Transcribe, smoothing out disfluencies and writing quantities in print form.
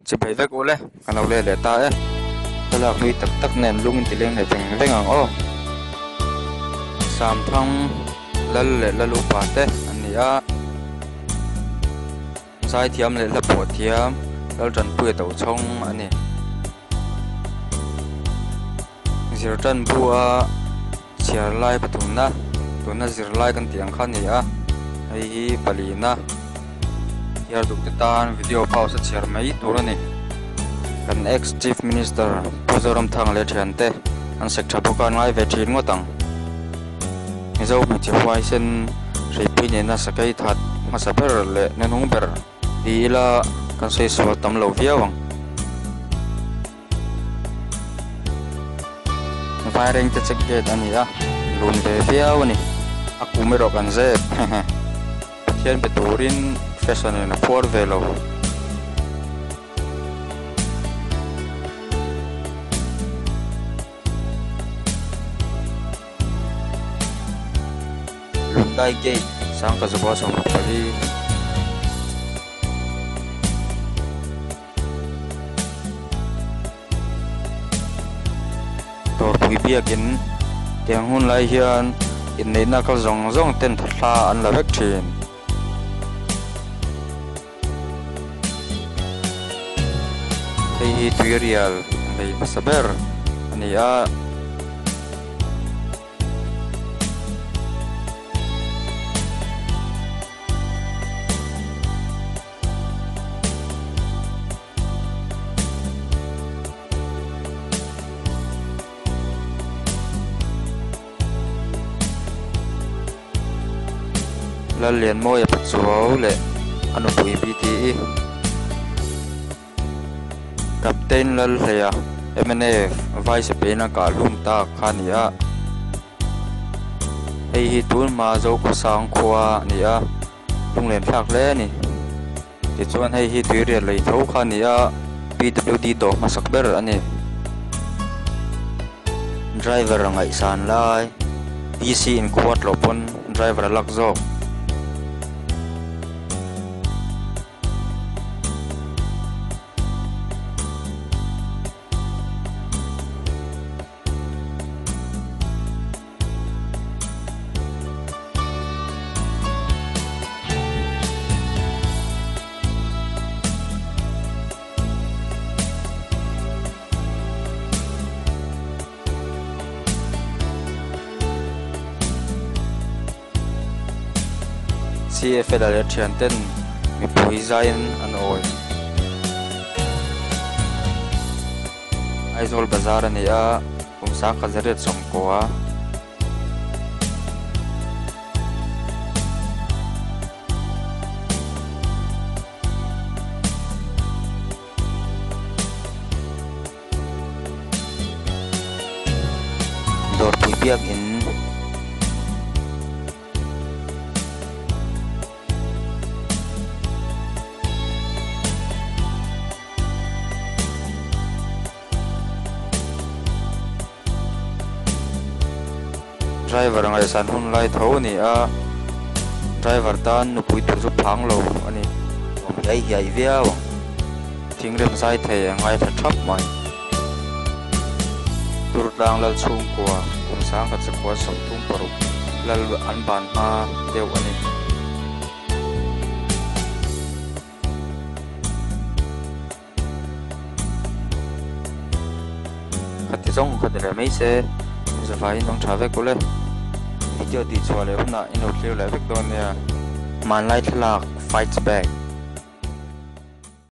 Chibai vek ule, kan lo let leh ta e. Thlalak hlui tak tak nen lung in ti leng leh veng veng ang aw. Samthang lal leh lal upa te an ni a. Zaithiam leh hla phuah thiam Laltanpuia Tochhawng a ni. Zirtan bu a chhiar lai pathumna tuna zirlai kan tih ang kha a ni a hei hi palina chhiar duh te tan video pause a chhiar mai tur a ni kan ex chief minister Pu Zoramthanga leh thiante an sek tha bawk a an ngai ve thin ngawt ang Mizo hmeichhe huaisen hreipui nena sakei that hmasa ber leh hnuhnung ber ti ila kan sawi sual tam lo viau ang. Vairengte check gate a ni a lun ve viau a ni a kum erawh kan zep hehe Pathian be turin fashion in a phuar ve lo. Lundai gate Sangkazawba 24. Dawrpui biakin tiang hun lai hian inneihna kal zawng zawng ten thla an la vek thin. Hei hi tuirial lei hmasa ber a ni a. Lallianmawia Pachuau leh a nupui BTE Captain Lalhleia mnf Vice Pena kah hlum tak kha a ni a. Hei hi tun hma Zokhawsang khua a ni a, lunglen thlak hle a ni. Tichuan hei hi tuirial lei tho kha a ni a, PWD dawh hmasak ber a ni. Driver a ngaihsan lai, PC in khuat loh pawn driver a lak zawk. CFL-a leh thianten mipui zaiin an awi. Aizawl bazar a ni a, kum sangkhat zariat sawmkua. Dawrpui biakin. Driver ngaihsan hun lai tho a ni a, driver tan nupui tur chu phang lo a ni. Awm hiai hiai viau ang. Thingrem zai thei a ngaithla thap mai. Turtlang lal chhungkua kum sangkhat sakua 36 lal an ban hma deuh a ni. Khati zawng kha ni leh mai se zavaiin awm tha vek ule video tih chhuah leh hunah in lo thlir leh vek dawn nia. Hmanlai thlalak fights back.